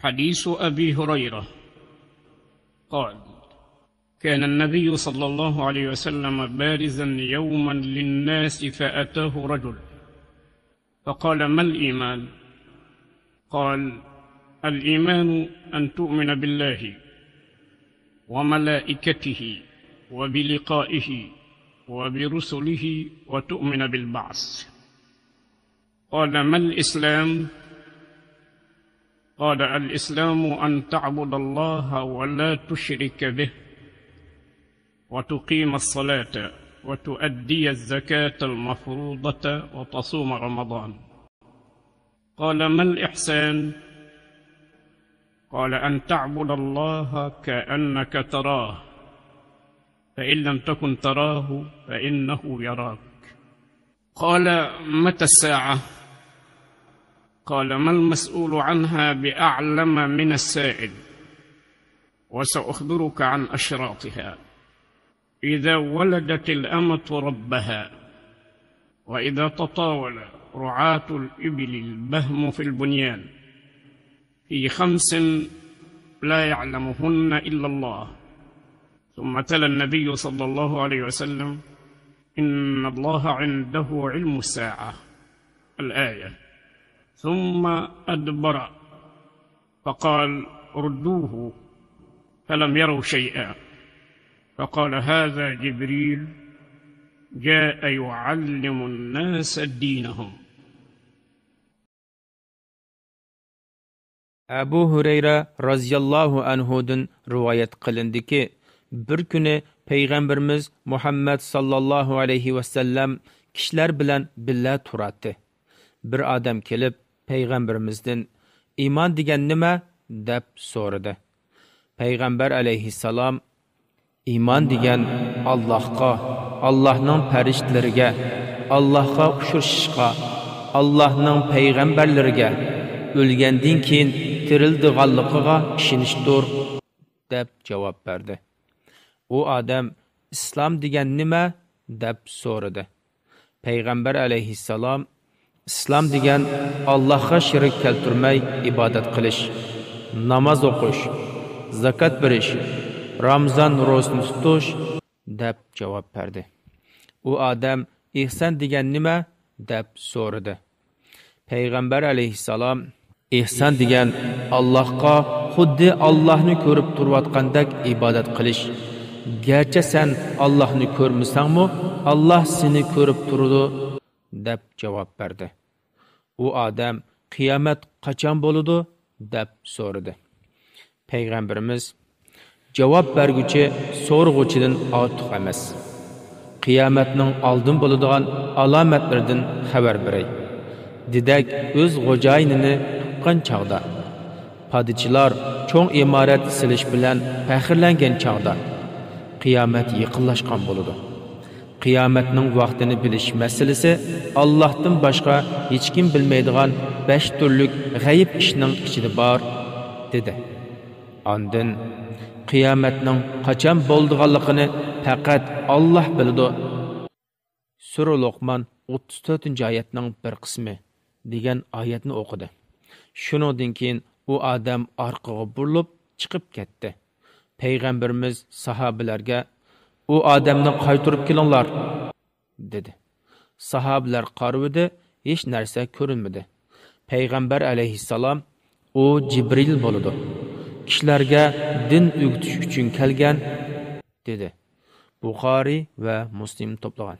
حديث أبي هريرة قال: كان النبي صلى الله عليه وسلم بارزا يوما للناس فأتاه رجل فقال: ما الإيمان؟ قال: الإيمان أن تؤمن بالله وملائكته وبلقائه وبرسله وتؤمن بالبعث. قال: ما الإسلام؟ قال: الإسلام أن تعبد الله ولا تشرك به وتقيم الصلاة وتؤدي الزكاة المفروضة وتصوم رمضان. قال: ما الإحسان؟ قال: أن تعبد الله كأنك تراه فإن لم تكن تراه فإنه يراك. قال: متى الساعة؟ قال: ما المسؤول عنها بأعلم من السائل، وسأخبرك عن أشراطها: إذا ولدت الأمة ربها، وإذا تطاول رعاة الإبل البهم في البنيان، في 5 لا يعلمهن إلا الله. ثم تلا النبي صلى الله عليه وسلم: إن الله عنده علم الساعة الآية. ثم أدبر فقال: ردوه، فلم يروا شيئا. فقال: هذا جبريل جاء يعلم الناس دينهم. Abu Hurayra raziyallahu anhudan rivoyat qilindiki, bir kuni payg'ambarimiz Muhammad sallallohu alayhi va sallam kishilar bilan billa turadi. Bir odam kelib payg'ambarimizdan iymon degan nima deb so'radi. Payg'ambar alayhissalom iymon degan Allohga, Allohning farishtalariga, Allohga ushurishga, Allohning payg'ambarlariga, o'lgandan keyin tirildiganligiga ishonishdir deb javob berdi. U odam islom degan nima deb so'radi. Payg'ambar alayhissalom islom degan Allohga shirik keltirmay ibodat qilish, namoz o'qish, zakot berish, Ramazon ro'zasini tutish deb javob berdi. U odam ihson degan nima deb so'radi. Payg'ambar alayhissalom ihson degan Allohga xuddi Allohni ko'rib turayotgandek ibodat qilish. Garchi sen Allohni ko'rmasangmi, Alloh seni ko'rib turadi deb javob berdi. U odam qiyomat qachon bo'ladi deb so'radi. Payg'ambarimiz javob berguchi so'rg'uchidan ortiq emas. Qiyomatning oldin bo'ladigan alomatlardan xabar beray. Dedak o'z xo'jayinini tuqqan chaqda, padişlar cho'ng imorat silish bilan faxrlangan chaqda qiyomat yaqinlashgan bo'ladi. Qiyomatning vaqtini bilish masalasi Allohdan boshqa hech kim bilmaydigan 5 turlik g'ayb ishning ichida bor dedi. Ondan qiyomatning qachon bo'lganligini faqat Alloh biladi. Sura Luqman 34-oyatning bir qismi degan oyatni o'qidi. Shuningdan keyin u odam orqaga burilib chiqib ketdi. Payg'ambarimiz sahobalarga u odamni qaytarib kelinglar dedi. Sahobalar qarvidi, hech narsa ko'rinmadi. Payg'ambar alayhissalom u Jibril bo'ladi. Kishilarga din o'rgatish uchun kelgan dedi. Buxoriy va Muslim to'plagan.